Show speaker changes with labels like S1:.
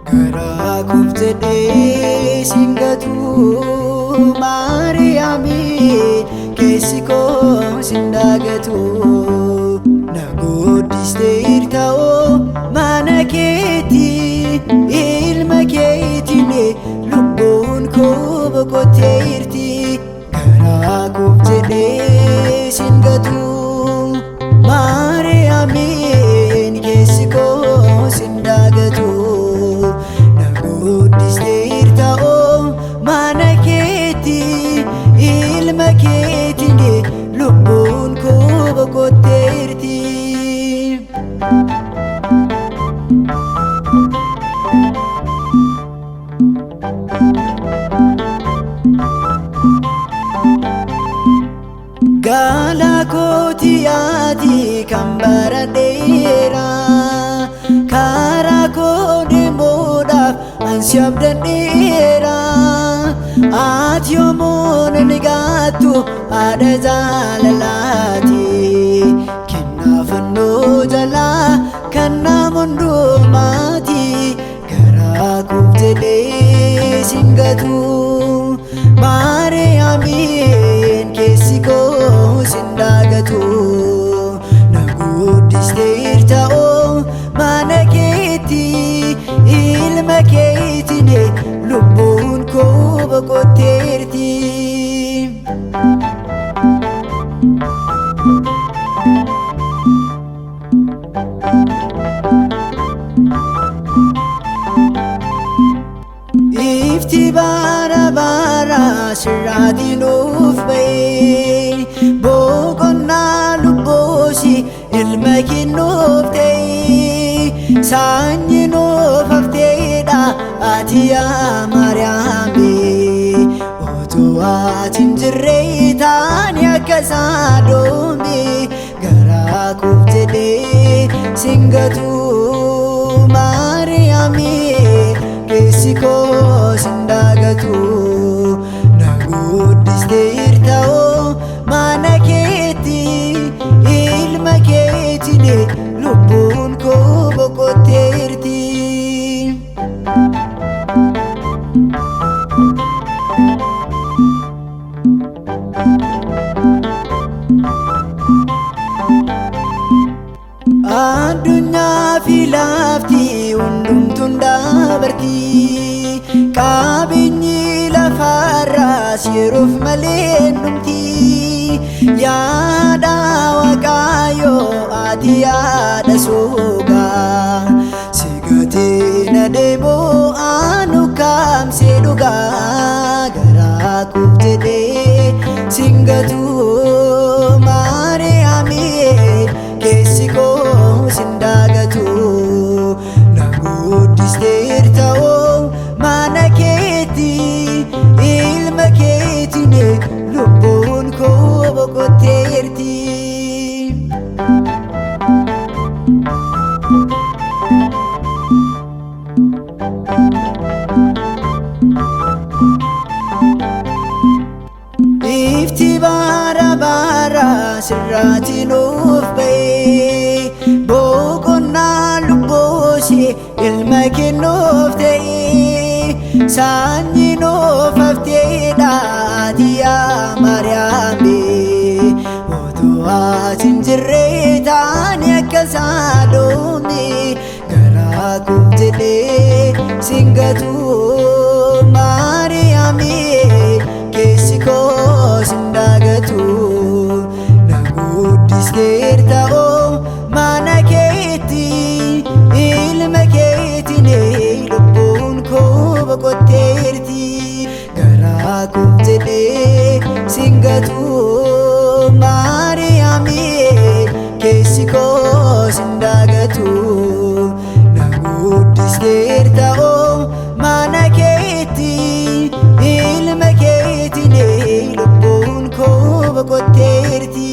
S1: Garaa koof jedhee siin gatu Maariyaamii keessi koo sin daagatu. Na guddistee mana keetti ilma keetiin lubbuun koo boqotteerti. Garaa koof jedhee siin gatu Maariyaamiin keessi koo sin daagatu. Na guddisteerta mana keetti ilma keetiin lubbuun koo boqotteerti. Gaala kooti ati kan bara dheeraa karaa koo deemuudhaaf ansi abdadheera. Ati yommuu nan gaattu haadha jaalalaati. Kennaa fannoo jalaa kan nama hundumaati. Garaa koof jedhee siin gatu Maariyaamiin keessi koo sin daagatu. Na guddisteerta mana keetti ilma keetiin lubbuun koo boqotteerti. Ifti bara bara sirraatiin nuuf ba'ee boqonnaa lubbuusi ilma kennuuf ta'ee sanyii nuuf hafteedha ati yaa Maariyaami. Otoo ati hin jirre taani akka saadoome garaa koof jedhee siin gatu Maariyaami keessi koo sin daagatu. Na guddisteerta mana keetti ilma keetiin lubbuun koo boqotteerti. Addunyaa fi lafti hundumtuun dabarti. Qabeenyi lafarraas yeroof malee hin dhumti. Yaada Waaqayyoo ati yaada sogaa. Si gatiin adeemuu anu kaamsee dhugaa. Garaa koof jedhee siin gatu Maariyaamii keessi koo sin daagatu. Na guddisteerta mana keetti ilma keetiin lubbuun koo boqotteerti. Ifti bara bara sirraatiin nuuf ba'ee boqonnaa lubbuusi ilma kennuuf ta'ee sanyii nuuf hafteedha ati yaa Maariyaami. Otoo ati hin jirre taani akka saadoome garaa koof jedhee siin gatu Maariyaami keessi koo sin daagatu. Na guddisteerta mana keetti ilma keetiin lubbuun koo boqotteerti. Garaa koof jedhee siin gatu Maariyaami keessi koo sin daagatu. Na guddisteerta oo mana keetti, ilma keetiin lubbuun koo boqotteerti.